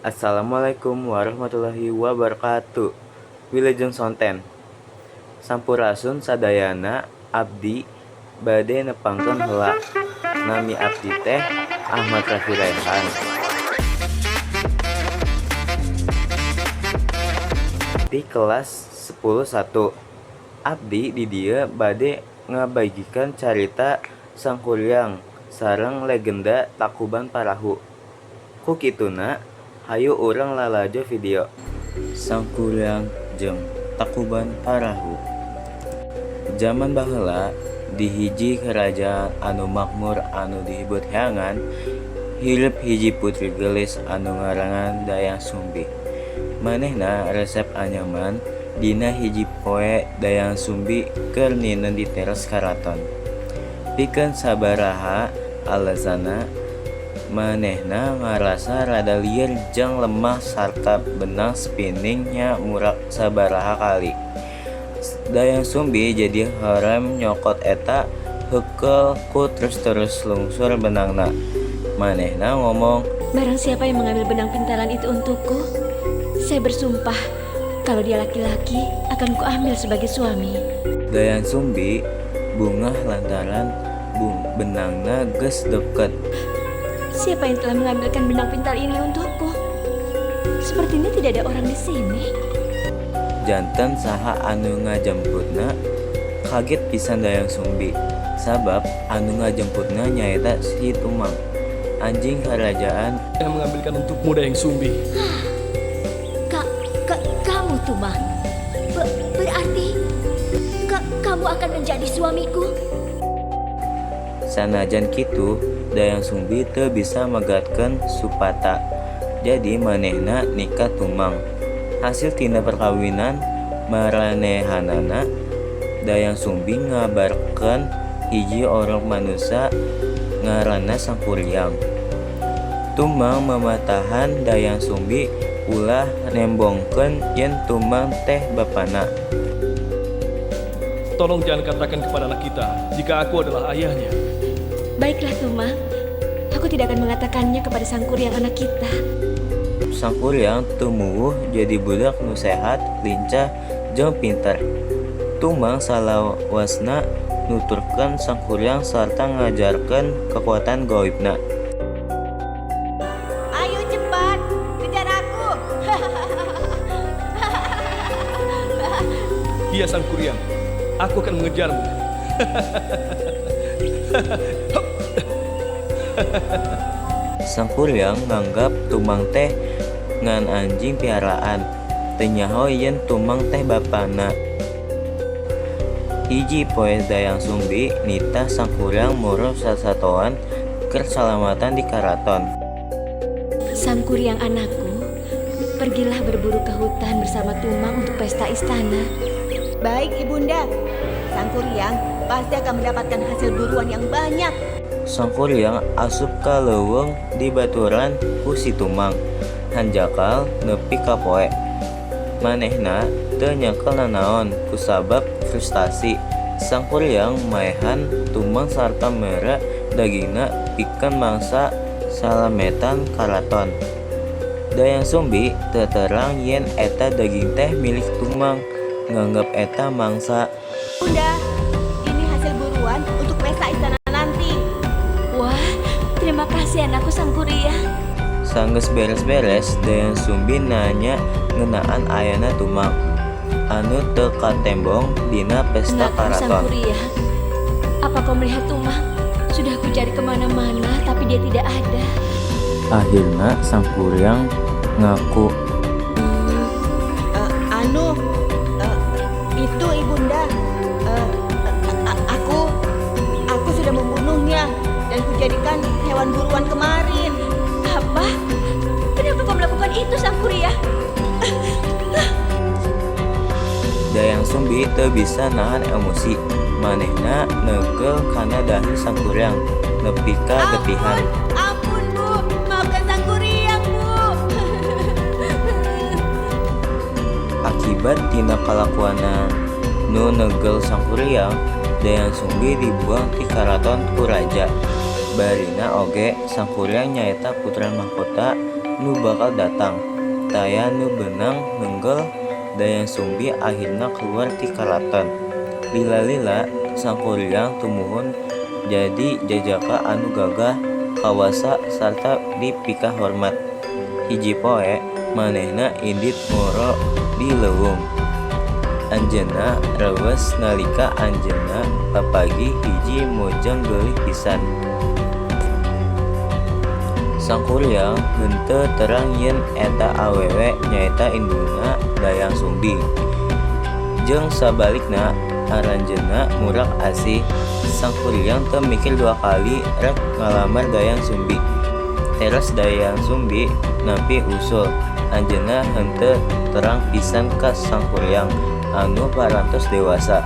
Assalamualaikum warahmatullahi wabarakatuh. Wilujeng sonten. Sampurasun sadayana, abdi bade nepangkeun heula. Nami abdi teh Ahmad Rafi Raihan. Di kelas 10 1. Abdi di dieu bade ngabagikeun carita Sangkuriang sareng legenda Tangkuban Parahu. Ku kituna, hayu urang lalajo video. Sangkuriang jeung Tangkuban Parahu. Jaman baheula, di hiji karajaan anu makmur anu disebut Heangan, hirup hiji putri geulis anu ngaranna Dayang Sumbi. Manehna resep anyaman. Dina hiji poe, Dayang Sumbi keur nginun di teras karaton. Pikeun sabaraha alesanna, manehna ngarasa rada lieur jeung lemah sarta benang spinning nya murag sabaraha kali. Dayang Sumbi jadi hoream nyokot eta heukeul ku terus-terus lungsur benangna. Manehna ngomong, Barang siapa yang mengambil benang pintalan itu untukku, saya bersumpah kalau dia laki-laki akan kuambil sebagai suami. Dayang Sumbi bungah lantaran benangna geus deukeut. Siapa yang telah mengambilkan benang pintal ini untukku? Sepertinya tidak ada orang di sini. Janten saha anu ngajemputna? Kaget pisan Dayang Sumbi, sabab anu ngajemputna nyaeta si Tumang, anjing karajaan. Yang mengambilkan untukmu, Dayang Sumbi. Kamu Tumang. Berarti kamu akan menjadi suamiku? Sanajan kitu, Dayang Sumbi teu bisa megatkeun Supata. Jadi manehna nikah Tumang. Hasil tina perkawinan maranehanana, Dayang Sumbi ngabarkeun hiji orok manusa ngaranna Sangkuriang. Tumang mamatahan Dayang Sumbi ulah nembongkeun yen Tumang teh bapana. Tolong jangan katakan kepada anak kita jika aku adalah ayahnya. Baiklah, Tumang, aku tidak akan mengatakannya kepada Sangkuriang anak kita. Sangkuriang tumuwuh jadi budak nu sehat, lincah, jeung pinter. Tumang salawasna nuturkeun Sangkuriang sarta ngajarkeun kekuatan gaibna. Ayo cepat, kejar aku. Iya, Sangkuriang, aku akan mengejarmu. Sangkuriang nganggap Tumang teh ngan anjing piaraan, teu nyaho yen Tumang teh bapana. Hiji poe, Dayang Sumbi nitah Sangkuriang muru sasatoan keur salamatan di karaton. Sangkuriang anakku, pergilah berburu ke hutan bersama Tumang untuk pesta istana. Baik, Ibunda, Sangkuriang pasti akan mendapatkan hasil buruan yang banyak. Sangkuriang asup ka leuweung dibaturan ku si Tumang hanjakal nepi ka poe. Manehna teu nyekel nanaon kusabab frustasi. Sangkuriang maehan Tumang sarta mere dagingna pikeun mangsa salametan karaton. Dayang Sumbi teu terang yen eta daging teh milik Tumang, nganggep eta mangsa. Bunda, ini hasil buruan untuk pesta istana nanti. Wah, terima kasih anakku Sangkuriang. Sanggeus beres-beres, Dayang Sumbi nanya ngeunaan ayana Tumang anu teu katembong dina pesta Anakku karaton. Sangkuriang, apa kau melihat Tumang? Sudah aku cari kemana-mana, tapi dia tidak ada. Akhirna Sangkuriang ngaku. Anu, itu Ibunda. Aku sudah membunuhnya dan kujadikan hewan buruan kemarin. Apa? Kenapa kau melakukan itu, Sangkuriang? Dayang Sumbi teu bisa nahan emosi. Manehna neugel kana dahi Sangkuriang nepi ka getihan. Ampun, Bu, maafkan Sangkuriang, Bu. Akibat tina kalakuanna nu neugel Sangkuriang, Dayang Sumbi dibuang ti karaton ku raja. Barina oge Sangkuriang nyaeta putra mahkota nu bakal datang. Taya nu beunang nenggel Dayang Sumbi akhirna keluar ti karaton. Lila-lila Sangkuriang tumuhun jadi jajaka anu gagah kawasa sarta dipikahormat. Hiji poe manehna indit ngoro di leuweung. Anjeunna reueus nalika anjeunna papanggih hiji mojang geulis pisan. Sangkuriang henteu terang yen eta awewe nyaeta indungna Dayang Sumbi. Jeung sabalikna aranjeunna murag asih. Sangkuriang teu mikir dua kali rek ngalamar Dayang Sumbi. Teras Dayang Sumbi nampi usul. Anjeunna henteu terang pisan ka Sangkuriang anu parantos dewasa.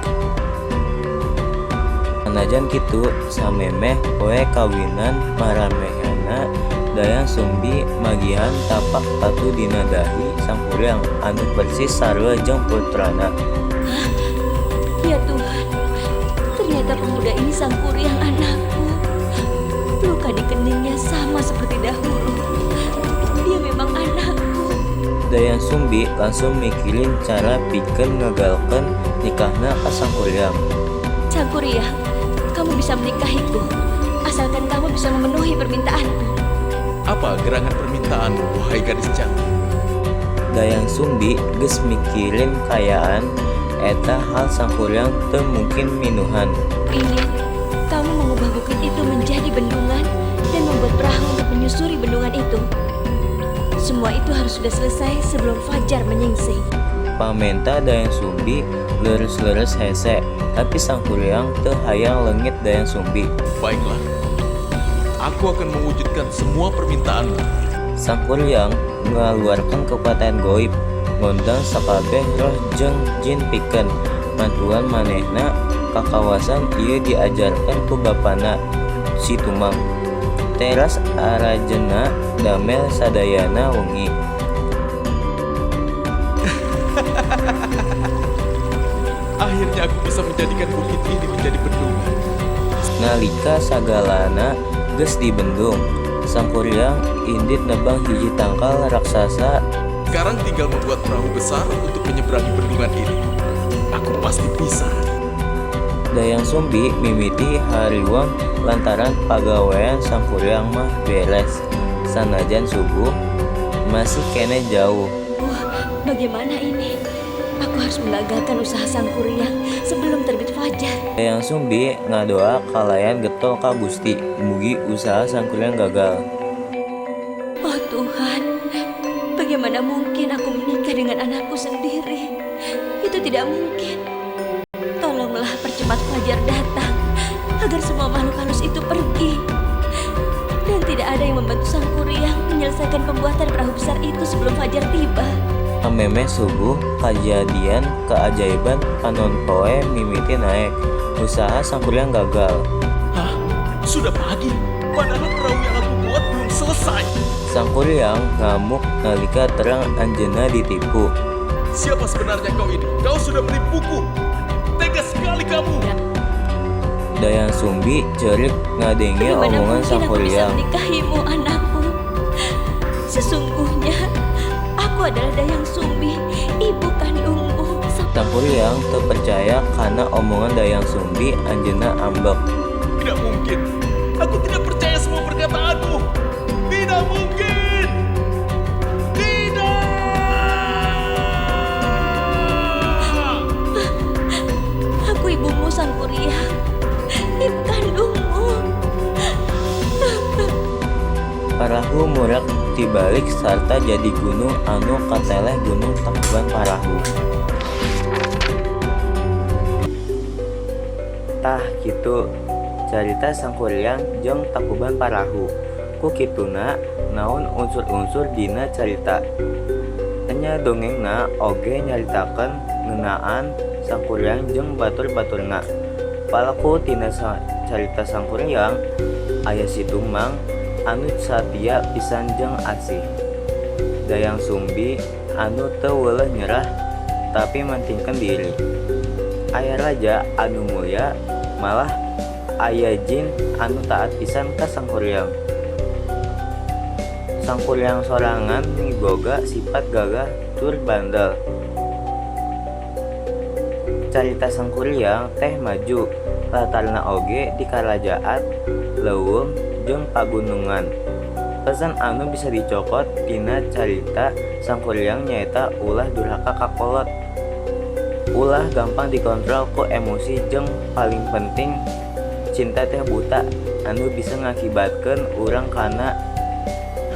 Sanajan kitu samemeh poe kawinan maramehana Dayang Sumbi magihan tapak tatu dina dahi Sangkuriang anu persis sarua jeung putrana. Ya Tuhan, ternyata pemuda ini Sangkuriang anakku. Luka di keningnya sama seperti dahulu. Dia memang anakku. Dayang Sumbi langsung mikirin cara pikeun ngagalkeun nikahna ka Sangkuriang. Sangkuriang, kamu bisa menikahiku, asalkan kamu bisa memenuhi permintaanku. Apa gerangan permintaanmu, wahai gadis cantik? Dayang Sumbi geus mikirin kaayaan eta hal Sangkuriang teu mungkin minuhan. Ingin kamu mengubah bukit itu menjadi bendungan dan membuat perahu untuk menyusuri bendungan itu. Semua itu harus sudah selesai sebelum fajar menyingsing. Pamenta Dayang Sumbi leres-leres hese, tapi Sangkuriang teu hayang leungit Dayang Sumbi. Baiklah, aku akan mewujudkan semua permintaanmu. Sangkuriang ngaluarkeun kekuatan goib, ngondang sakabeh roh jeung jin pikeun mantuan manehna. Kakawasan ieu diajarkeun ku bapana si Tumang. Teras aranjeunna damel sadayana wengi. Akhirnya aku bisa menjadikan bukit ini menjadi bendungan. Nalika sagalana geus dibendung, Sangkuriang indit nebang hiji tangkal raksasa. Sekarang tinggal membuat perahu besar untuk menyeberangi bendungan ini. Aku pasti bisa. Dayang Sumbi mimiti hariwang lantaran pagawean Sangkuriang mah beres. Sanajan subuh masih keneh jauh. Wah, bagaimana ini? Aku harus menggagalkan usaha Sangkuriang sebelum terbit fajar. Dayang Sumbi ngadoa kalayan getol ka Gusti, mugi usaha Sangkuriang gagal. Oh Tuhan, bagaimana mungkin aku menikah dengan anakku sendiri? Itu tidak mungkin. Tolonglah percepat fajar datang agar semua makhluk halus itu pergi. Dan tidak ada yang membantu Sangkuriang menyelesaikan pembuatan perahu besar itu sebelum fajar tiba. Samemeh subuh kajadian keajaiban panon poe mimiti naek. Usaha Sangkuriang gagal. Hah? Sudah pagi? Padahal perahu yang aku buat belum selesai. Sangkuriang ngamuk nalika terang anjeunna ditipu. Siapa sebenarnya kau ini? Kau sudah menipuku. Tega sekali kamu. Dayang Sumbi ceurik ngadenge Bagaimana omongan mungkin aku bisa Sangkuriang. menikahimu, anakku? Sesungguhnya aku adalah Dayang Sumbi, ibu kandungmu. Sangkuriang teu percaya kana omongan Dayang Sumbi, anjeunna ambek. Tidak mungkin. Aku tidak percaya semua perkataanmu. Tidak mungkin. Tidak. Aku ibumu, Sangkuriang, ibu kandungmu. Parahu murag tibalik sarta jadi gunung anu kateleh Gunung Tangkuban Parahu. Tah kitu carita Sangkuriang jeung Tangkuban Parahu. Ku kituna naon unsur-unsur dina carita. Enya dongengna oge nyaritakeun ngeunaan Sangkuriang jeung batur-baturna. Palaku tina carita Sangkuriang aya si Tumang anu satia pisan jeung asih. Dayang Sumbi anu teu weuleuh nyerah tapi mentingkeun diri. Aya raja anu mulya malah aya jin anu taat pisan ka Sangkuriang. Sangkuriang sorangan miboga sifat gagah tur bandel. Carita Sangkuriang teh maju, latarna oge di karajaan leuweung jeung pagunungan. Pesan anu bisa dicokot tina carita Sangkuriang nyaeta ulah durhaka ka kolot, ulah gampang dikontrol ku emosi jeung paling penting cinta teh buta anu bisa ngakibatkeun urang kana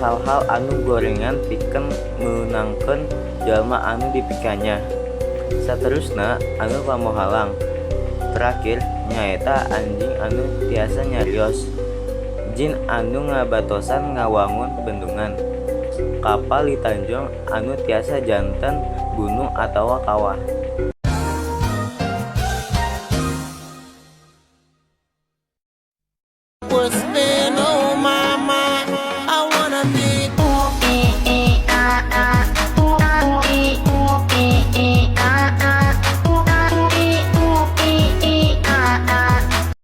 hal-hal anu gorengan pikeun meunangkeun jalma anu dipikanyah. Saterusna anu pamohalang terakhir nyaeta anjing anu tiasa nyarios, jin anu ngabatosan ngawangun bendungan, kapal di tanjung anu tiasa janten gunung atawa kawah.